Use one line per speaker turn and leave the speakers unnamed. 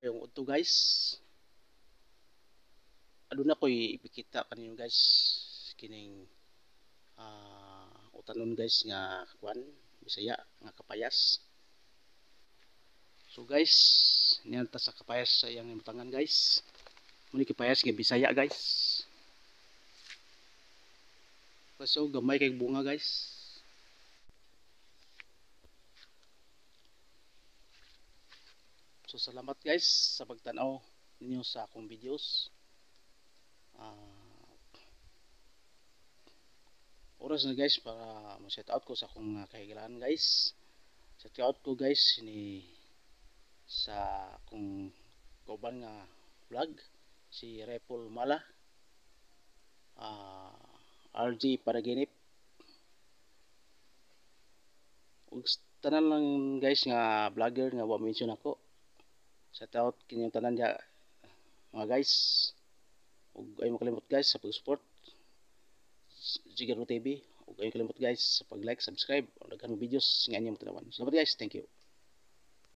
Yung udto, guys, aduna ko'y ipakita kaninyo, guys, kining utanon, guys, nga kuan Bisaya nga kapayas. So guys, niyan ta sa kapayas sa iyang imutangan, guys. Muni kapayas nga Bisaya, guys. So gamay kay bunga, guys. So salamat, guys, sa pagtan-aw ninyo sa akong videos. Oras na, guys, para mo-shout out ko sa akong kahigalaan, guys. Shout out ko, guys, ni sa akong kauban nga vlog, si Repol Mala, RG Panaginip, ug tanan lang, guys, nga vlogger nga wa mention ako. Shout out kinyong tanan diha, mga guys, ug ay makalimot, guys, sa pag-support Jigaro TV, ug ay kalimot, guys, sa pag-like, subscribe ug daghan videos nga inyong tanawan. Salamat, guys, thank you.